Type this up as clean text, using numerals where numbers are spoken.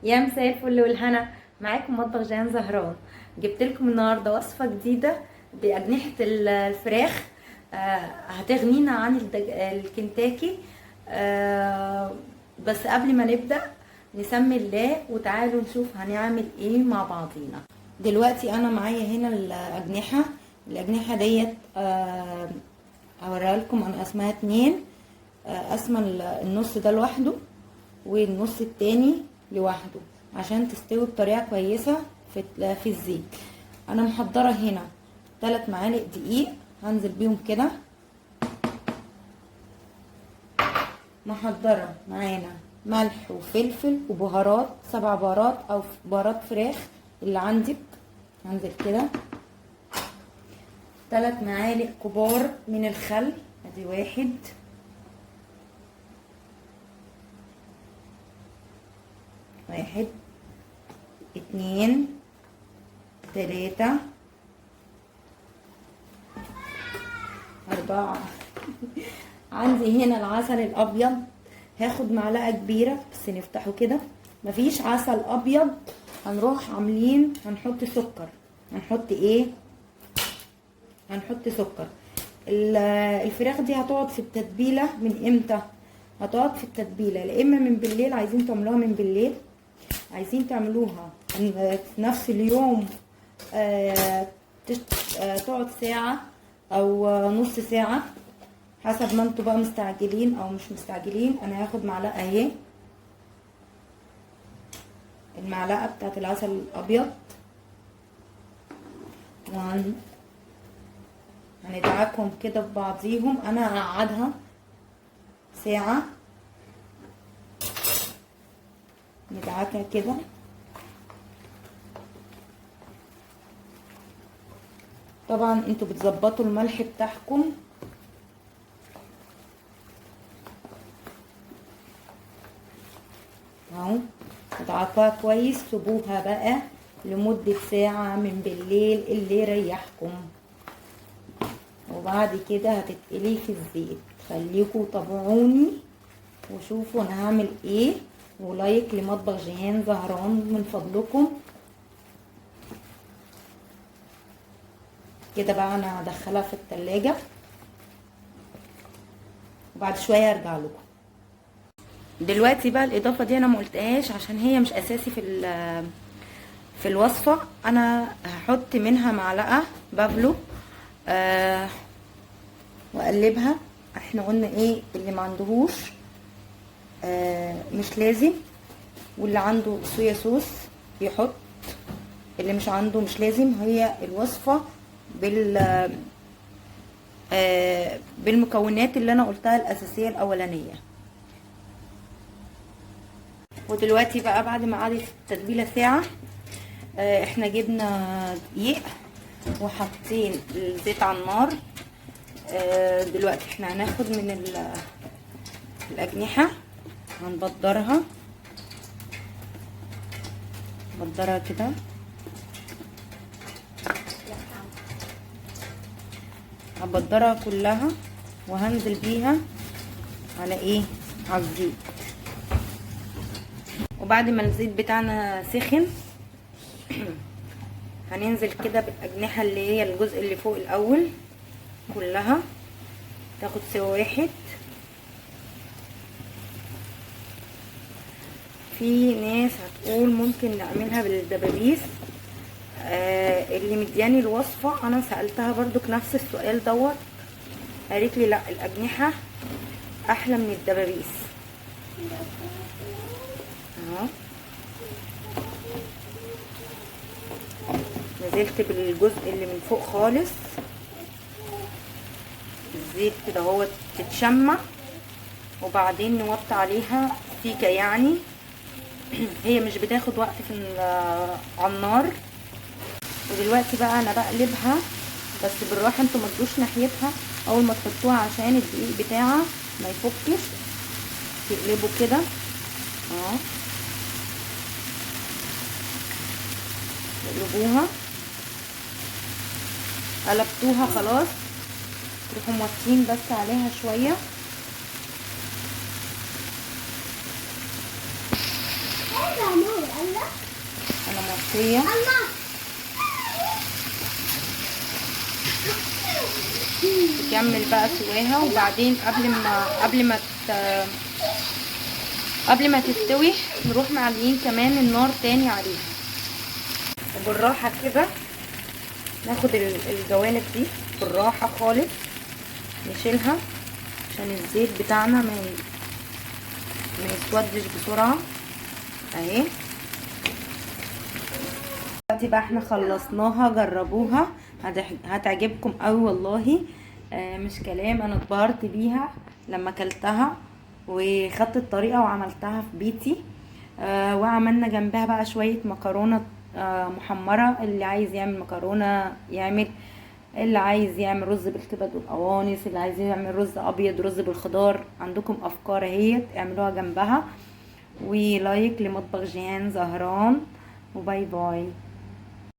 يا مساء الفل والهنا، معاكم مطبخ جيهان زهران. جبت لكم النهارده وصفه جديدة باجنحه الفراخ. هتغنينا عن الكنتاكي. بس قبل ما نبدا نسمي الله وتعالوا نشوف هنعمل ايه مع بعضينا. دلوقتي انا معايا هنا الاجنحة ديت، هوريها لكم. انا قسمها 2، قسمه النص ده لوحده والنص التاني لوحده عشان تستوي بطريقة كويسة في الزيت. انا محضرة هنا 3 معالق دقيق هنزل بيهم كده. محضرة معانا ملح وفلفل وبهارات، 7 بهارات او بهارات فراخ اللي عندك. هنزل كده 3 معالق كبار من الخل، ادي 1، 1، 2، 3، 4. عندي هنا العسل الابيض، هاخد معلقه كبيرة بس نفتحه كده. مفيش عسل ابيض هنروح عاملين هنحط سكر. هنحط ايه؟ هنحط سكر. الفراخ دي هتقعد في التتبيله من امتى؟ هتقعد في التتبيله لا اما من بالليل، عايزين تعملوها من بالليل، عايزين تعملوها في نفس اليوم، تقعد ساعة او نص ساعة حسب ما انتوا بقى مستعجلين او مش مستعجلين. انا هاخد معلقه اهي، المعلقة بتاعت العسل الابيض، هندعكهم كده في بعضيهم. انا هقعدها ساعة، ندعكها كده. طبعا انتوا بتظبطوا الملح بتاعكم. اهو ادعكوها كويس، سيبوها بقى لمدة ساعة من بالليل اللي يريحكم، وبعد كده هتتقلي في الزيت. خليكوا تابعوني وشوفوا انا هعمل ايه، ولايك لمطبخ جيهان زهران من فضلكم. كده بقى انا هدخلها في التلاجة وبعد شوية ارجع لكم. دلوقتي بقى الاضافة دي انا ما قلتهاش عشان هي مش اساسي في الوصفة. انا هحط منها معلقة بافلو، واقلبها. احنا قلنا ايه اللي ما عندهوش، مش لازم، واللي عنده صويا صوص يحط، اللي مش عنده مش لازم. هي الوصفة بالمكونات اللي انا قلتها الاساسية الاولانية. ودلوقتي بقى بعد ما قعدت التتبيلة ساعة، احنا جبنا دقيق وحاطين الزيت على النار. دلوقتي احنا هناخد من الاجنحة، هنبدرها نبدرها كده، هبدرها كلها وهنزل بيها على ايه؟ على الزيت. وبعد ما الزيت بتاعنا سخن هننزل كده بالاجنحة اللي هي الجزء اللي فوق الاول كلها، تاخد سوا واحد. في ناس هتقول ممكن نعملها بالدبابيس، اللي مدياني الوصفة انا سألتها برضو نفس السؤال دوت، قالت لي لا الاجنحة احلى من الدبابيس. اهو نزلت بالجزء اللي من فوق خالص، الزيت كده اهو تتشمع، وبعدين نوطي عليها سيكه. هي مش بتاخد وقت في على النار. ودلوقتي بقى انا بقلبها بس بالراحة، انتوا ما تجوش ناحيتها اول ما تحطوها عشان الدقيق بتاعها ما يفكش. تقلبوا كده اهو، تقلبوها، قلبتوها خلاص، تروحوا موطين بس عليها شوية. مستوية. تكمل بقى سواها، وبعدين قبل ما تستوي نروح معليين كمان النار تاني عليها. وبالراحه كده ناخد الجوانب دي بالراحة خالص، نشيلها عشان الزيت بتاعنا ما يسودش بسرعة اهي. دلوقتي بقى احنا خلصناها، جربوها هتعجبكم قوي والله. مش كلام، انا اتبهرت بيها لما اكلتها وخدت الطريقة وعملتها في بيتي. وعملنا جنبها بقى شوية مكرونه محمرة. اللي عايز يعمل مكرونه يعمل، اللي عايز يعمل رز بالكبد والقوانص، اللي عايز يعمل رز ابيض، رز بالخضار، عندكم افكار اهي اعملوها جنبها. و like لمطبخ جيهان زهران، و bye bye.